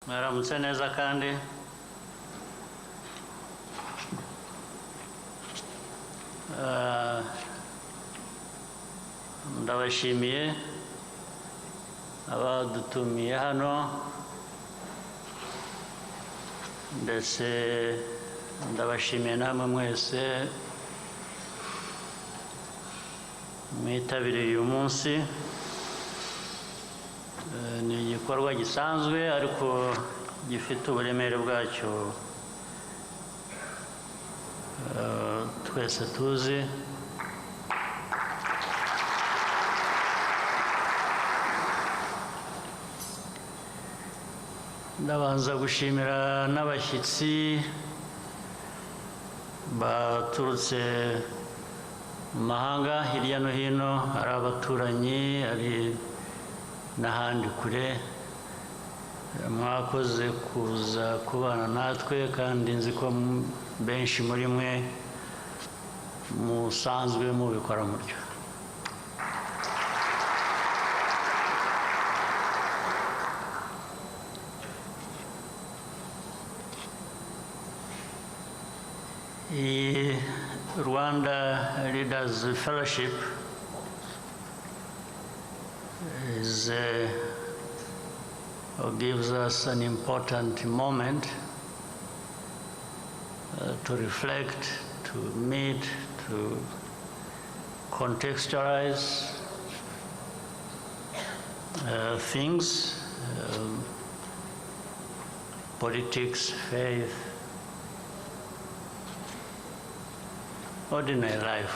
Mwaramutse neza kandi ndabashimiye abadutumiye hano, ndetse ndabashimiye namwe mwese mwitabiriye uyu munsi. Ni igikorwa gisanzwe ariko gifite uburemere bwacyo twese tuzi. Ndabanza gushimira n'abashyitsi baturutse mu mahanga hirya no hino, ari abaturanyi, ari n'ahandi kure. Mwakoze kuza kubana natwe, kandi nzi ko benshi muri mwe musanzwe mubikora mutyo. Iyi Rwanda Leaders Fellowship is or gives us an important moment to reflect, to meet, to contextualize things, politics, faith, ordinary life,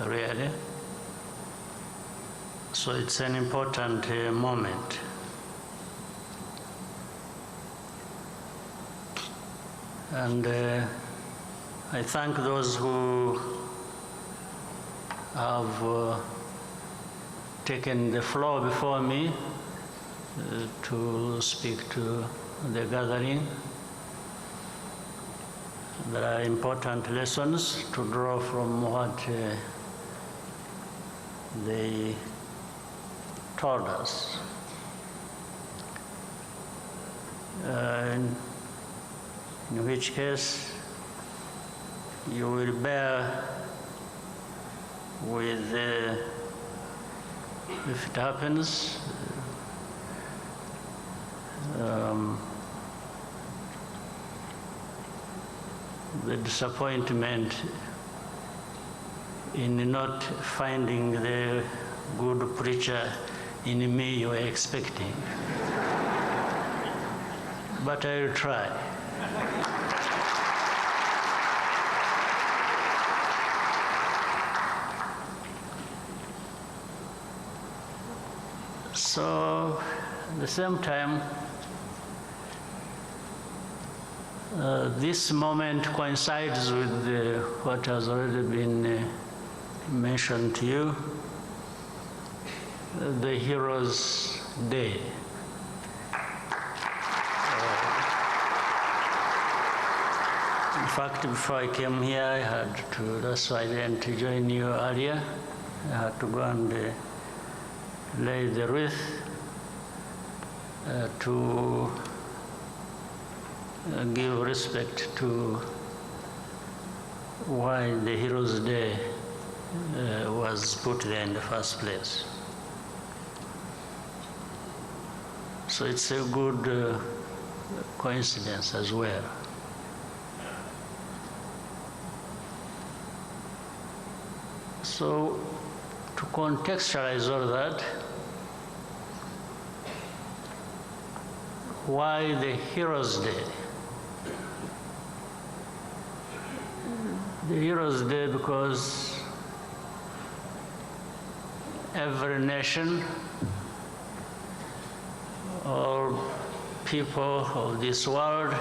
really. So it's an important moment. And I thank those who have taken the floor before me to speak to the gathering. There are important lessons to draw from what they told us. In which case, you will bear with, if it happens, the disappointment in not finding the good preacher in me you were expecting. But I will try. So, at the same time, this moment coincides with what has already been mentioned to you, the Heroes' Day. In fact, before I came here, I had to, that's why I didn't join you earlier. I had to go and lay the wreath to give respect to why the Heroes' Day was put there in the first place. So it's a good coincidence as well. So to contextualize all that, why the Heroes' Day? The Heroes' Day because every nation or people of this world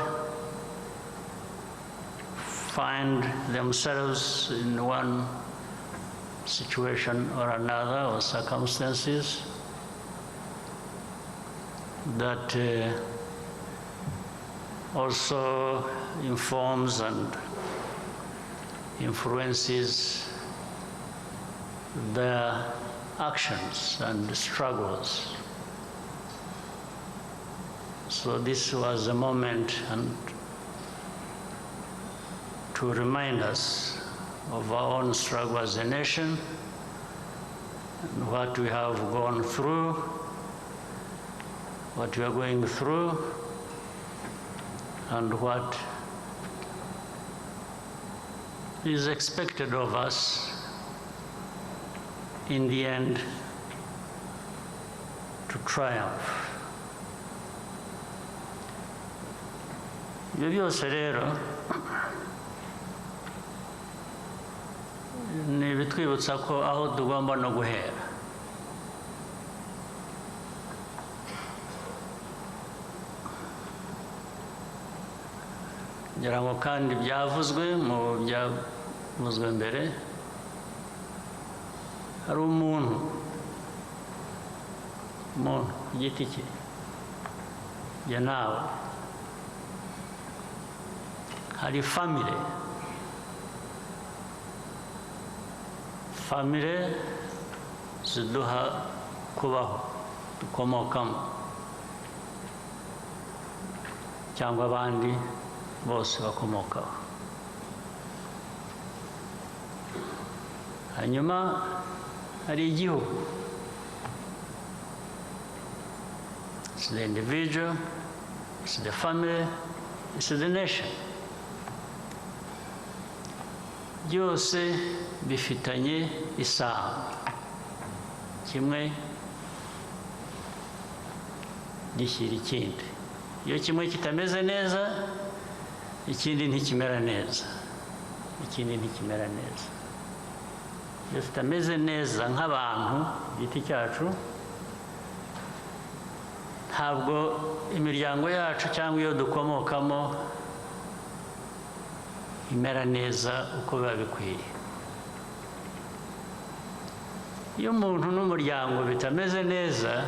find themselves in one situation or another or circumstances that also informs and influences their actions and struggles. So this was a moment and to remind us of our own struggle as a nation and what we have gone through, what we are going through, and what is expected of us in the end to triumph. Ibyo byose rero ni ibitwibutsa ko aho tugomba no guhera. Ngira ngo kandi byavuzwe mu byavuzwe mbere, hari umuntu ku giti cye, jye nawe, hari family ziduha kubaho, dukomokamo, cyangwa abandi bose bakomokaho. Hanyuma hari igihugu. It's the individual, it's the family, it's the nation. Byose bifitanye isano, kimwe gishyira ikindi. Iyo kimwe kitameze neza, ikindi ntikimera neza, ikindi ntikimera neza. Iyo tutameze neza nk'abantu giti cyacu, ntabwo imiryango yacu cyangwa iyo dukomokamo imera neza uko biba bikwiye. Iyo umuntu n'umuryango bitameze neza,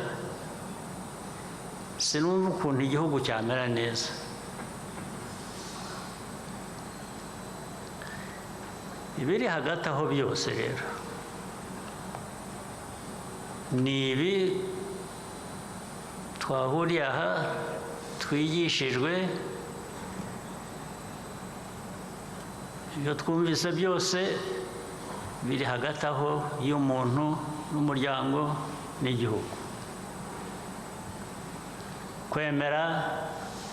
sinumva ukuntu igihugu cyamera neza. Ibiri hagati aho byose rero ni ibi twahuriye aha, twigishijwe, ibyo twumvise byose biri hagati aho y'umuntu n'umuryango n'igihugu. Kwemera,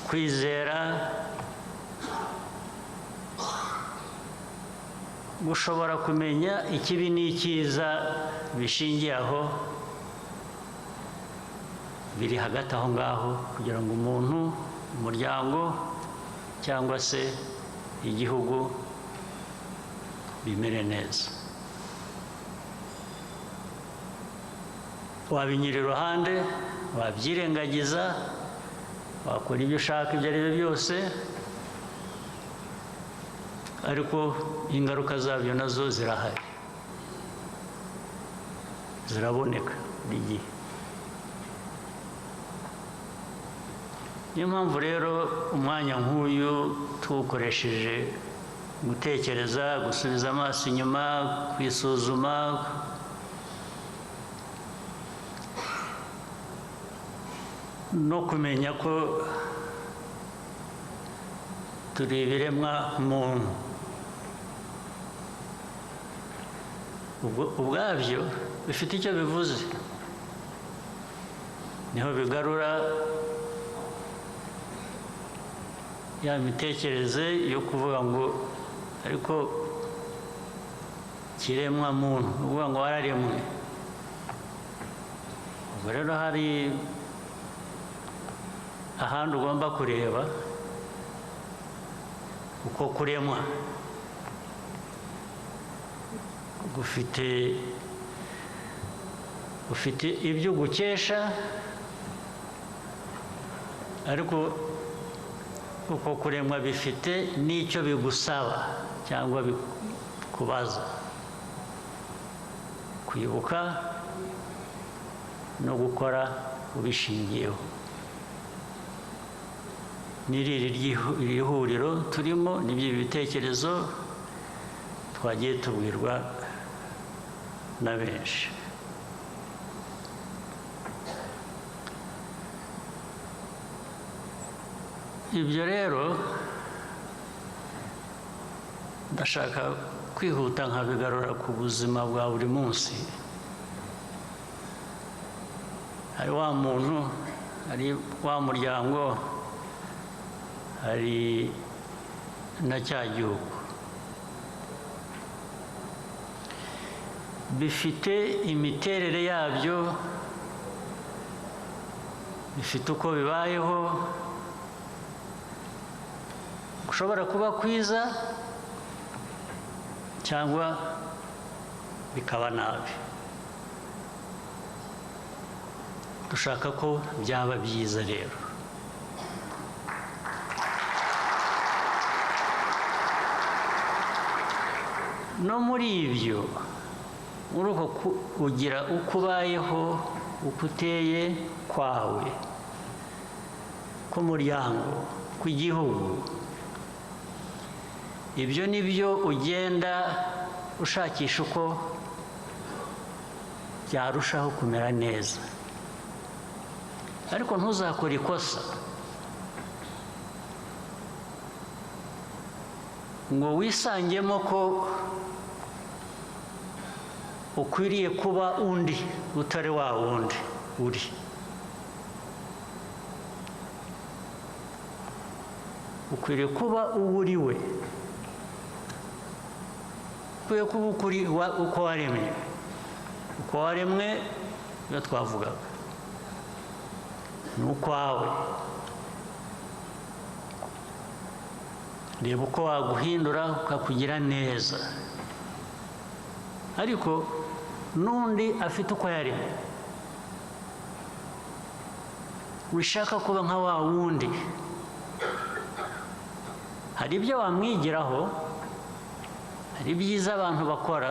kwizera, gushobora kumenya ikibi n'icyiza bishingiye aho, biri hagati aho ngaho kugira ngo umuntu, umuryango cyangwa se igihugu bimere neza. Wabinyura iruhande, wabyirengagiza, wakora ibyo ushaka ibyo ari byo byose, ariko ingaruka zabyo nazo zirahari, ziraboneka buri gihe. Niyo mpamvu rero umwanya nk'uyu tuwukoresheje gutekereza, gusubiza amaso inyuma, kwisuzuma, no kumenya ko turi ibiremwa muntu. Ubwabyo bifite icyo bivuze, niho bigarura ya mitekerereze yo kuvuga ngo ariko kiremwa muntu, uvuga ngo wararemwe. Ubwo rero hari ahandi ugomba kureba uko kuremwa gufite, ufite ibyo gukesha, ariko uko kuremwa bifite n'icyo bigusaba cyangwa bikubaza, kwibuka no gukora ubishingiyeho. N'iri huriro turimo n'ibyo bitekerezo twagiye tubwirwa na benshi. Ibyo rero ndashaka kwihuta nkabigarura ku buzima bwa buri munsi. Hari wa muntu, hari wa muryango, hari na cya gihugu. Bifite imiterere yabyo, bifite uko bibayeho, gushobora kuba kwiza cyangwa bikaba nabi. Dushaka ko byaba byiza rero. No muri ibyo, muri uko kugira uko ubayeho, uko uteye kwawe, k'umuryango, kw'igihugu, ibyo ni byo ugenda ushakisha uko byarushaho kumera neza. Ariko ntuzakore ikosa ngo wisangemo ko ukwiriye kuba undi utari wa wundi uri. Ukwiriye kuba uwo uri we, ukwiye kuba ukuri uko waremwe. Uko waremwe iyo twavugaga ni ukwawe. Reba uko waguhindura ukakugira neza, ariko n'undi afite uko yaremwe. Wishaka kuba nka wa wundi, hari ibyo wamwigiraho, hari ibyiza abantu bakora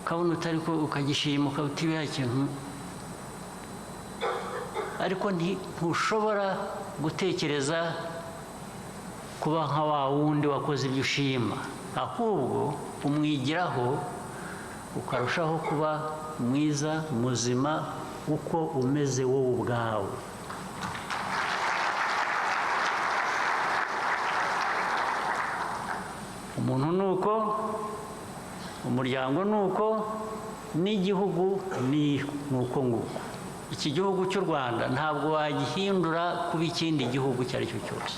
ukabona utari ko ukagishima ukabutibira ikintu, ariko ntushobora gutekereza kuba nka wa wundi wakoze ibyo ushima, ahubwo umwigiraho ukarushaho kuba mwiza, muzima, uko umeze wowe ubwawe. Umuntu ni uko, umuryango ni uko, n'igihugu ni uko nguko. Iki gihugu cy'u Rwanda ntabwo wagihindura kuba ikindi gihugu icyo ari cyo cyose.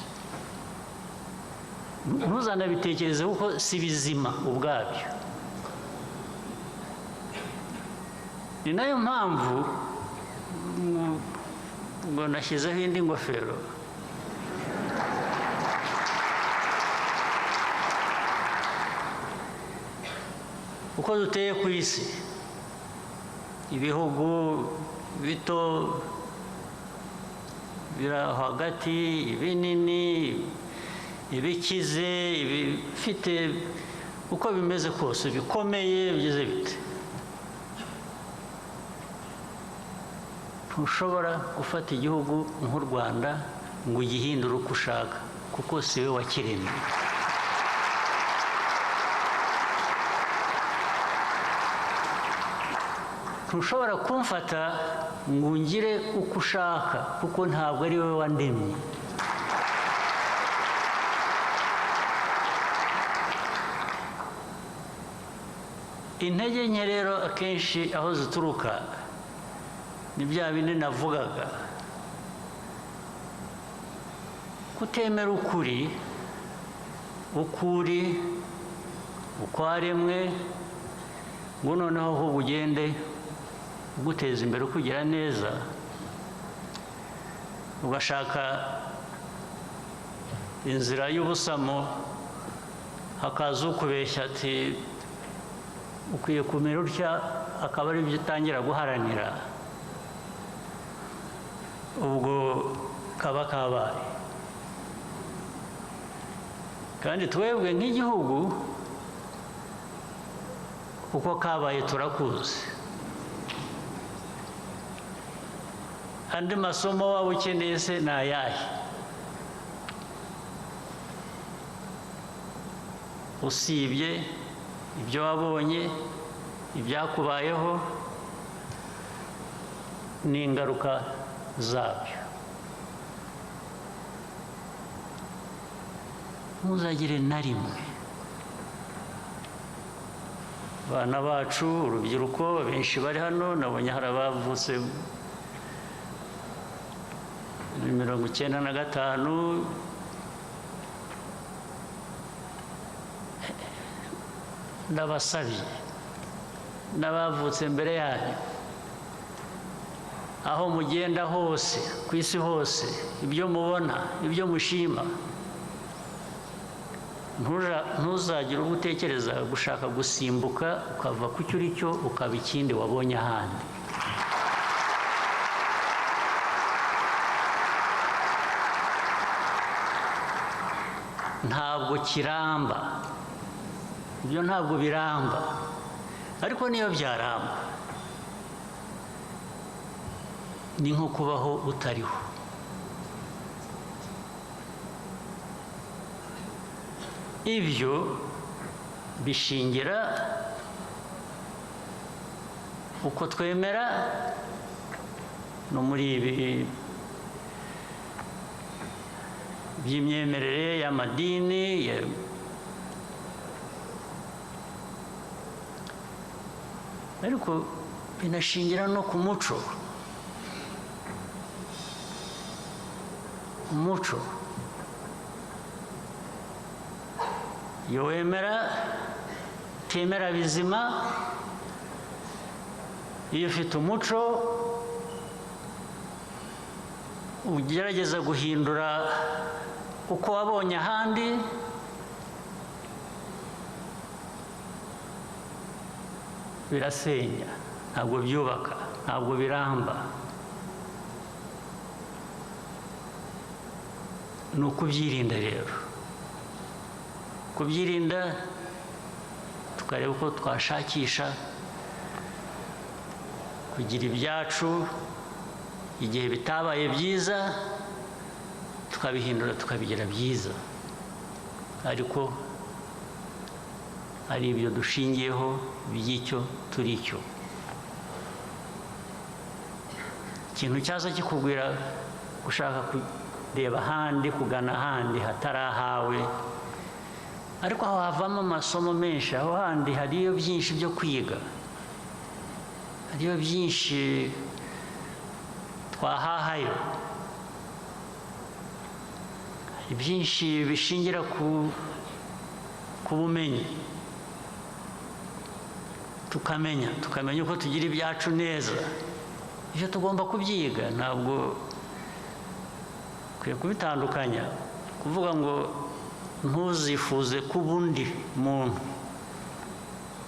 Ntuzanabitekereze kuko si bizima ubwabyo. Ni nayo mpamvu ngo nashyizeho indi ngofero. Uko duteye ku isi, ibihugu bito biri hagati, ibinini, ibikize, ibifite uko bimeze kose, bikomeye, bigeze bite, ntushobora gufata igihugu nk'u Rwanda ngo ugihindure uko ushaka, kuko si we wakiremye. Ntushobora kumfata ngo ungire uko ushaka, kuko ntabwo ari wowe wandemye. Intege nke rero akenshi aho zituruka ni bya bindi navugaga, kutemera ukuri, ukuri uko waremwe, ngo noneho ahubwo ugende uguteza imbere, ukugira neza, ugashaka inzira y'ubusamo, hakaza ukubeshya ati ukwiye kumera utya, akaba ari byo utangira guharanira, ubwo kaba kabaye. Kandi twebwe nk'igihugu uko kabaye turakuzi. Andi masomo waba ukeneye se ni ayahe? Usibye ibyo wabonye, ibyakubayeho n'ingaruka zabyo. Ntuzagire na rimwe. Abana bacu, urubyiruko, benshi bari hano, nabonye hari abavutse 95, ndabasabye n'abavutse mbere yanyu, aho mugenda hose ku isi hose, ibyo mubona, ibyo mushima, ntuzagire ubwo utekereza gushaka gusimbuka ukava ku cyo uri cyo ukaba ikindi wabonye ahandi. Ntabwo kiramba, ibyo ntabwo biramba, ariko niyo byaramba ni nko kubaho utariho. Ibyo bishingira uko twemera no muri ibi by'imyemerere y'amadini, ariko binashingira no ku muco. Umuco iyo wemera utemera bizima, iyo ufite umuco ugerageza guhindura uko wabonye ahandi, birasenya, ntabwo byubaka, ntabwo biramba. Ni ukubyirinda rero, kubyirinda tukareba uko twashakisha kugira ibyacu, igihe bitabaye byiza tukabihindura tukabigira byiza, ariko ari ibyo dushingiyeho by'icyo turi cyo. Ikintu cyaza kikubwira gushaka kureba ahandi, kugana ahandi hatari ahawe, ariko aho havamo amasomo menshi, aho handi hariyo byinshi byo kwiga, hariyo byinshi twahahayo, hari byinshi bishingira ku bumenyi, tukamenya uko tugira ibyacu neza. Ibyo tugomba kubyiga, ntabwo ukwiye kubitandukanya. Kuvuga ngo ntuzifuze kuba undi muntu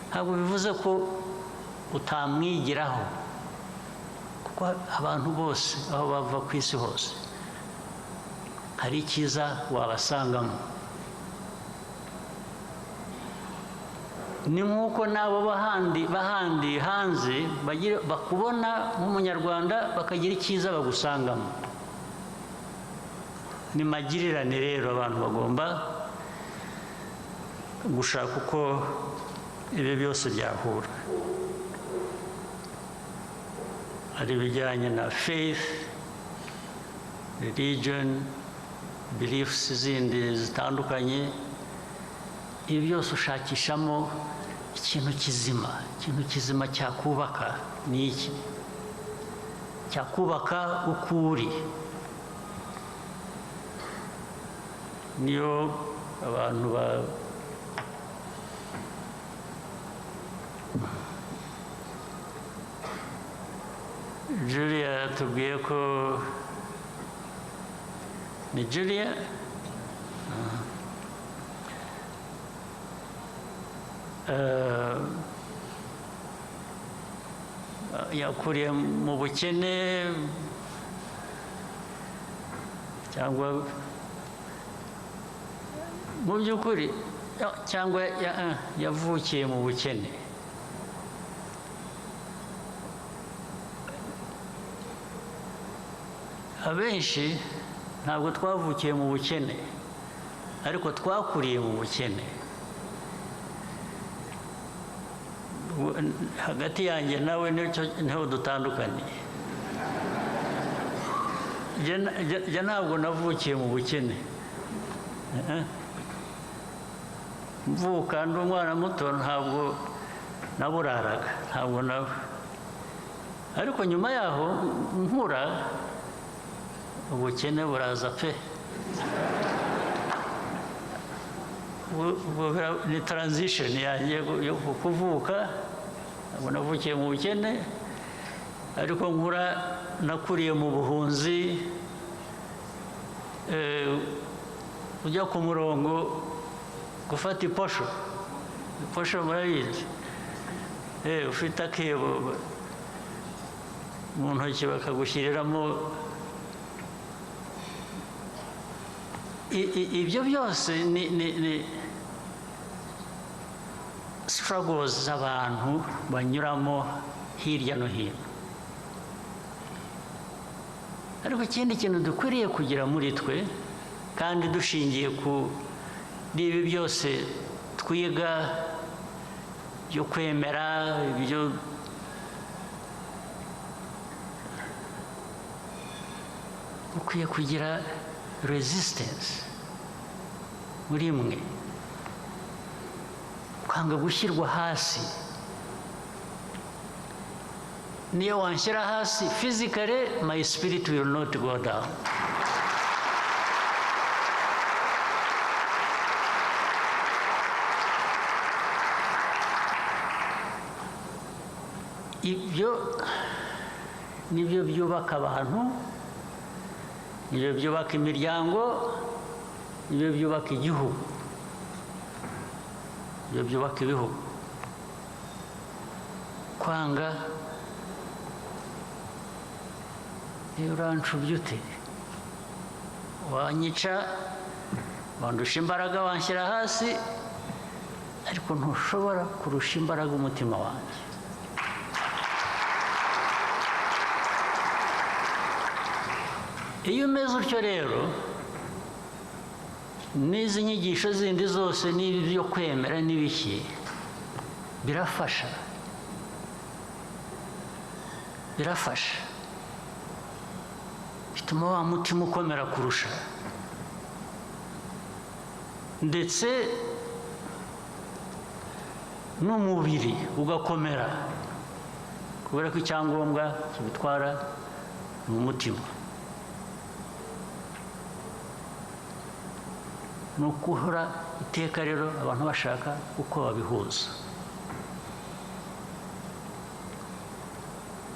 ntabwo bivuze ko utamwigiraho, kuko abantu bose aho bava ku isi hose hari icyiza wabasangamo. Ni nk'uko n'abo bahandi hanze bakubona nk'umunyarwanda bakagira icyiza bagusangamo. Ni magirirane rero, abantu bagomba gushaka uko ibi byose byahura, ari ibijyanye na faith, religion, beliefs zindi zitandukanye. Ibi byose ushakishamo ikintu kizima, ikintu kizima cyakubaka. Ni iki cyakubaka uko uri? Niyo abantu Julia tubwiye ko ni Julia yakuriye mu bukene cyangwa mu by'ukuri cyangwa yavukiye mu bukene. Abenshi ntabwo twavukiye mu bukene, ariko twakuriye mu bukene. Hagati yanjye nawe niho dutandukaniye. Njye ntabwo navukiye mu bukene, Mvuka ndi umwana muto ntabwo naburaraga, ntabwo nawe. Ariko nyuma yaho nkura ubukene buraza pe. Ni transition yanjye yo kuvuka, ntabwo navukiye mu bukene, ariko nkura nakuriye mu buhunzi. Ujya ku murongo gufata iposho, iposho murabizi, ufite akebo mu ntoki bakagushyiriramo. Ibyo byose ni struggles z'abantu banyuramo hirya no hino. Ariko ikindi kintu dukwiriye kugira muri twe, kandi dushingiye ku ibi byose twiga byo kwemera, ibyo ukwiye kugira resistance muri mwe, kwanga gushyirwa hasi. Niyo wanshyira hasi physically, my spirit will not go down. Ibyo nibyo byubaka abantu, nibyo byubaka imiryango, nibyo byubaka igihugu, nibyo byubaka ibihugu. Kwanga urancubye ute, wanyica, wandusha imbaraga, wanshyira hasi, ariko ntushobora kurusha imbaraga umutima wanjye. Iyo umeze utyo rero, n'izi nyigisho zindi zose n'ibi byo kwemera n'ibiki birafasha, birafasha, bituma wa mutima ukomera kurusha, ndetse n'umubiri ugakomera, kubera ko icyangombwa kibitwara ni umutima. Ni ukuhora iteka rero abantu bashaka uko babihuza,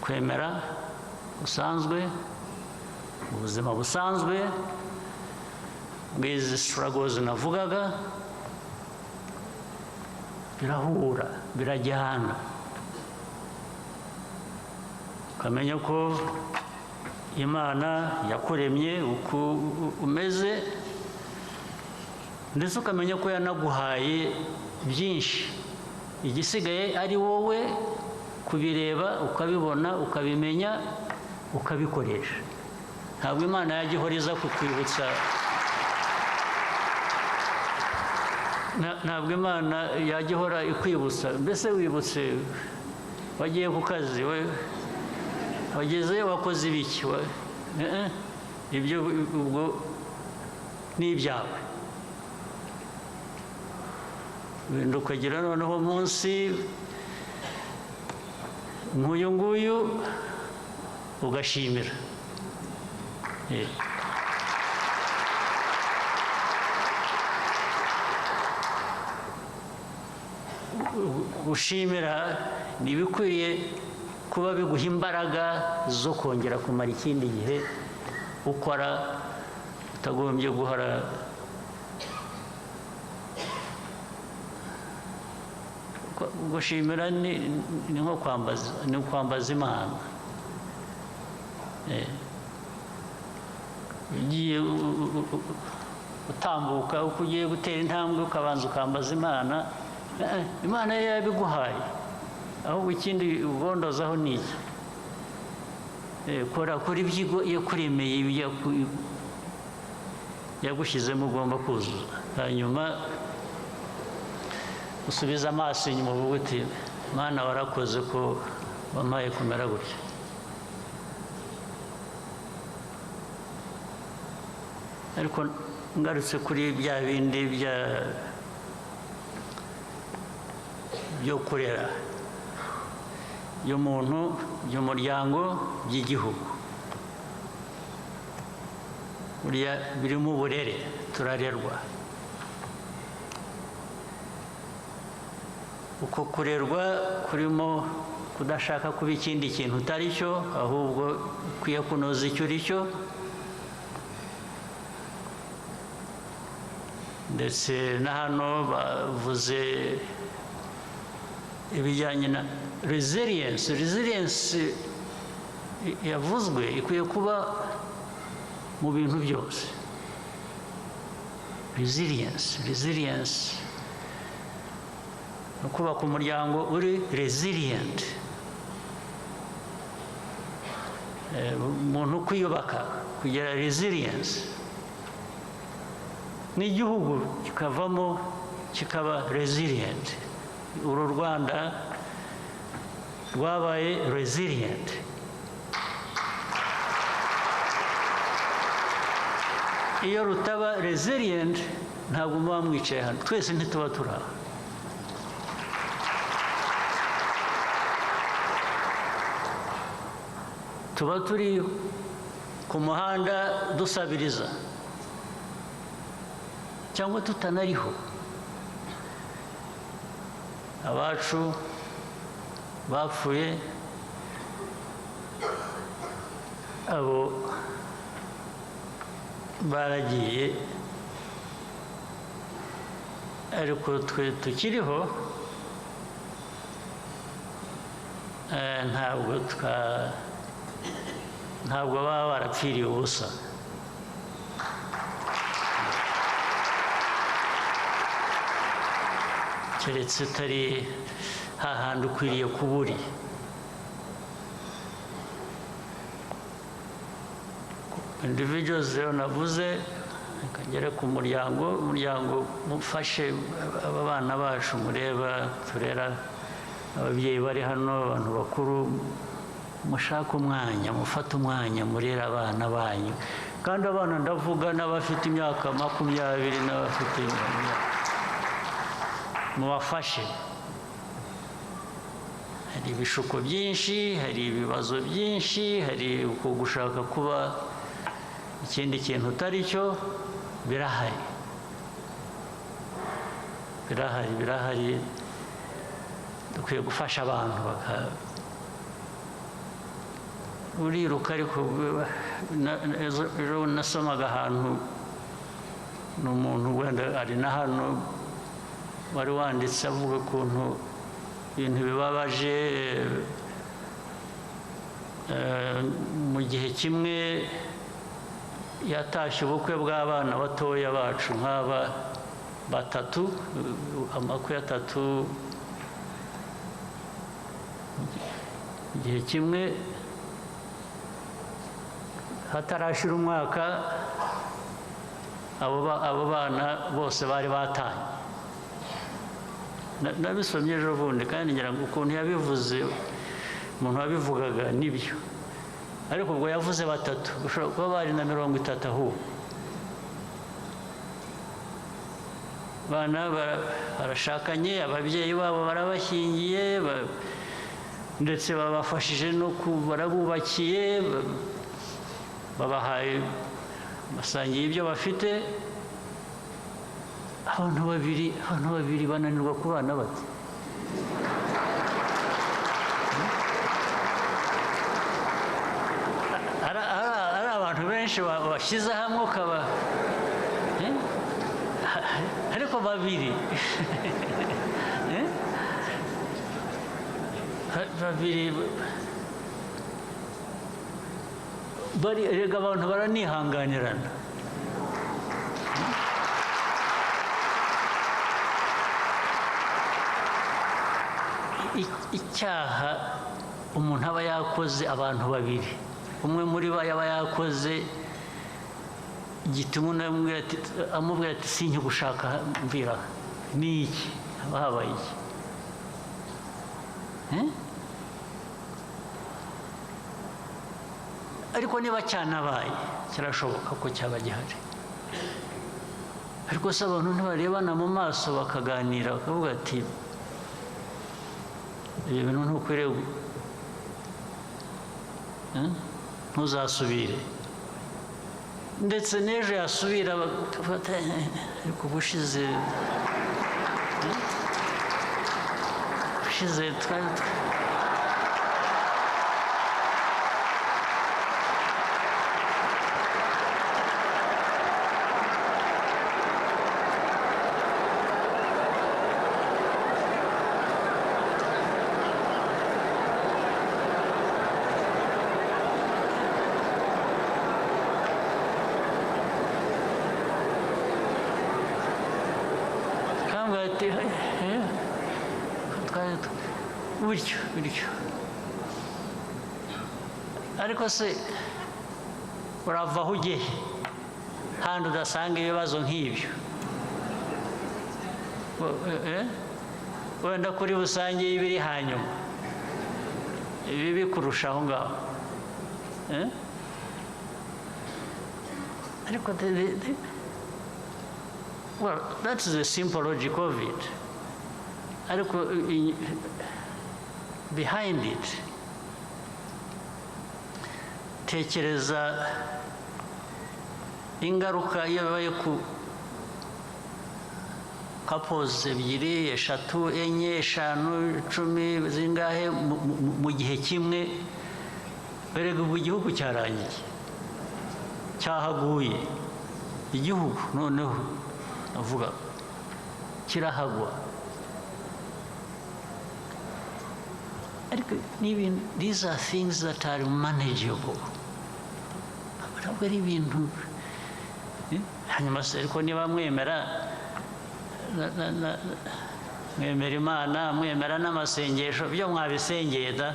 kwemera busanzwe, ubuzima busanzwe bw'izi struggles navugaga, birahura, birajyana. Ukamenya ko Imana yakuremye uko umeze, ndetse ukamenya ko yanaguhaye byinshi, igisigaye ari wowe kubireba, ukabibona, ukabimenya, ukabikoresha. Ntabwo Imana yajya ihora iza kukwibutsa, ntabwo Imana yajya ihora ikwibutsa. Mbese wibutse wagiye ku kazi, wagezeyo wakoze ibiki, ibyo ubwo ni ibyawe. Wenda ukagira noneho munsi nk'uyu nguyu ugashimira. Gushimira ni ibikwiye kuba biguha imbaraga zo kongera kumara ikindi gihe ukora, utagombye guhora gushimira. Ni nko kwambaza, ni kwambaza Imana. Ugiye utambuka, uko ugiye gutera intambwe ukabanza ukambaza Imana, Imana yo yabiguhaye, ahubwo ikindi ugondozaho ni iki? Kora kuri ibyo yakuremeye, ibyo yagushyizemo ugomba kuzuza, hanyuma usubiza amaso inyuma uvuga uti Mana warakoze ko wampaye kumera gutya. Ariko ngarutse kuri bya bindi bya byo kurera by'umuntu, by'umuryango, by'igihugu. Buriya birimo uburere, turarerwa. Uko kurerwa kurimo kudashaka kuba ikindi kintu utari cyo, ahubwo ukwiye kunoza icyo uri cyo, ndetse na hano bavuze ibijyanye na resilience. Resilience yavuzwe ikwiye kuba mu bintu byose. Resilience no kubaka umuryango uri resilient, umuntu kwiyubaka kugira resilience, n'igihugu kikavamo kikaba resilient. Uru Rwanda rwabaye resilient. Iyo rutaba resilient ntabwo muba mwicaye hano, twese ntituba turi aha. Tuba turi ku muhanda dusabiriza cyangwa tutanariho. Abacu bapfuye, abo baragiye, ariko twe tukiriho ntabwo baba barapfiriye ubusa. Keretse utari hahandi ukwiriye kuba uri. Individuals rero navuze, kagere ku muryango, umuryango mufashe aba bana bacu mureba turera, ababyeyi bari hano, abantu bakuru, mushaka umwanya, mufate umwanya murera abana banyu. Kandi abana ndavuga n'abafite imyaka 20 n'abafite, mubafashe. Hari ibishuko byinshi, hari ibibazo byinshi, hari uko gushaka kuba ikindi kintu utari cyo, birahari birahari birahari. Dukwiye gufasha abantu baka uriruka. Ariko ejo nasomaga ahantu, ni umuntu wenda ari na hano wari wanditse avuga ukuntu ibintu bibabaje. Mu gihe kimwe yatashye ubukwe bw'abana batoya bacu nk'aba batatu, amakwe atatu igihe kimwe, hatarashira umwaka abo bana bose bari batanye. Nabisomye ejo bundi, kandi ngira ngo ukuntu yabivuze, umuntu wabivugaga nibyo, ariko ubwo yavuze batatu, ushobora kuba bari na 30 ahubwo. Abana barashakanye, ababyeyi babo barabashyingiye, ndetse babafashije no barabubakiye, babahaye, basangiye ibyo bafite. Abantu babiri bananirwa kubana bate? Ari abantu benshi bashyize hamwe ukaba, ariko babiri bari, erega abantu baranihanganirana. Icyaha umuntu aba yakoze, abantu babiri, umwe muri bo yaba yakoze gituma undi amubwira ati sinkigushaka mvira, ni iki haba habaye iki? Ariko niba cyanabaye kirashoboka ko cyaba gihari, ariko se abantu ntibarebana mu maso bakaganira bakavuga ati Ibyo bintu ntukwiriye, ntuzasubire. Ndetse n'ejo yasubira bagafata, ariko ubushize twari bityo. Ariko se urava aho ugiye handi udasanga ibibazo nk'ibyo, wenda kuri busange y'ibiri hanyuma ibibi kurusha aho ngaho. Ariko well, that's the simple logic of it. Ariko behind it, tekereza ingaruka iyo bibaye ku couples 2, 3, 4, 5, 10 zingahe mu gihe kimwe, erega ubu igihugu cyarangiye, cyahaguye igihugu, noneho avuga kirahagwa. Ariko n'ibintu, these are things that are manageable. Ntabwo ari ibintu. Hanyuma se ariko niba mwemera mwemera Imana, mwemera n'amasengesho, byo mwabisengeye da?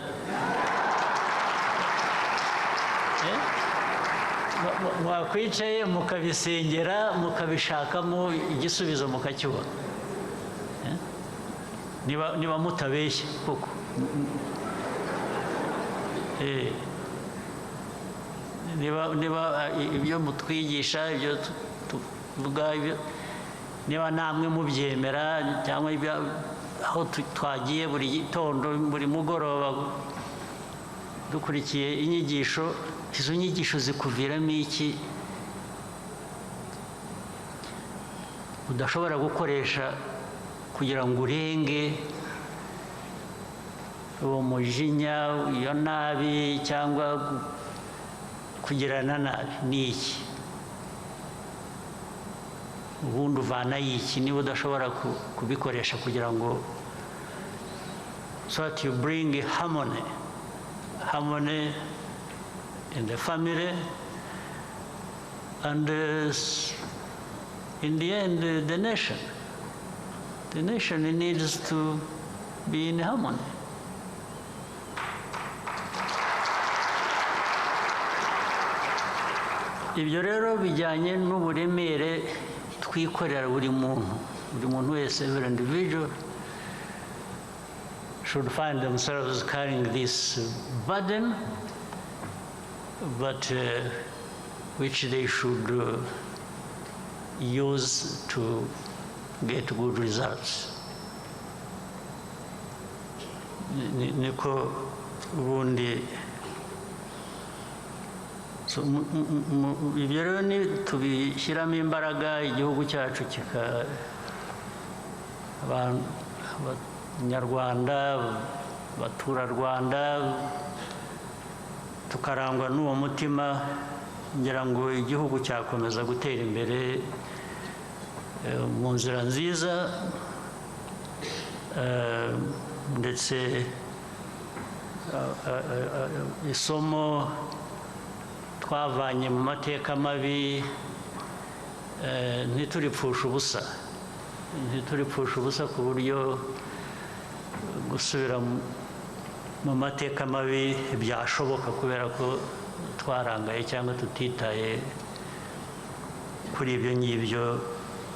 Mwakwicaye mukabisengera, mukabishakamo igisubizo, mukakibona. Niba mutabeshye koko. Niba ibyo mutwigisha, ibyo tuvuga, niba namwe mubyemera, cyangwa aho twagiye buri gitondo, buri mugoroba dukurikiye inyigisho, izo nyigisho zikuviramo iki udashobora gukoresha kugira ngo urenge uwo mujinya, iyo nabi, cyangwa kugirana nabi? Ni iki ubundi uvana iki niba udashobora kubikoresha kugira ngo so that you bring harmony in the family and in the end the nation. The nation needs to be in harmony. Ibyo rero bijyanye n'uburemere twikorera buri muntu wese, every individual should find themselves carrying this burden, but which they should use to get good results. Niko ubundi. So ibyo rero ni tubishyiramo imbaraga, igihugu cyacu kika abanyarwanda, abaturarwanda, tukarangwa n'uwo mutima, ngira ngo igihugu cyakomeza gutera imbere mu nzira nziza, ndetse isomo twavanye mu mateka mabi ntituripfusha ubusa, ku buryo gusubira mu mateka mabi byashoboka kubera ko twarangaye cyangwa tutitaye kuri ibyo ngibyo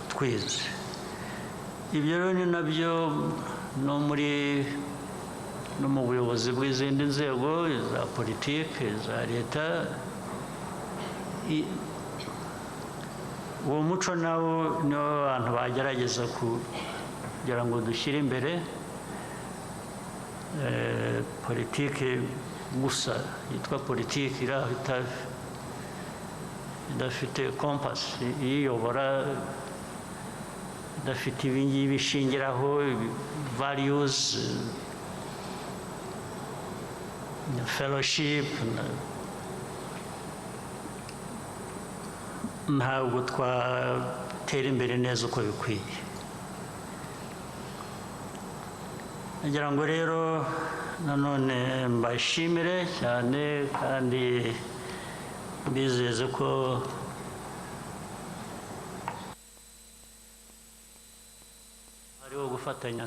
twize. Ibyo rero ni nabyo no mu buyobozi bw'izindi nzego za politiki, za leta, uwo muco nawo niwo abantu bagerageza kugira ngo dushyire imbere, Politiki gusa yitwa politiki iri aho idafite compass iyiyobora, idafite ibingibi ishingiraho, values, fellowship, ntabwo twatera imbere neza uko bikwiye. Ngira ngo rero nanone mbashimire cyane kandi mbizeze ko hariho gufatanya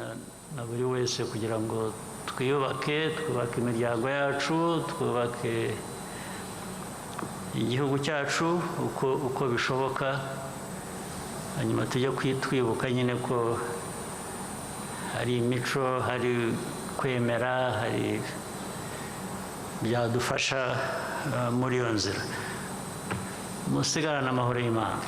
na buri wese kugira ngo twiyubake, twubake imiryango yacu, twubake igihugu cyacu uko bishoboka, hanyuma tujye twibuka nyine ko hari imico, hari kwemera, hari byadufasha muri iyo nzira. Musigarane amahoro y'Imana.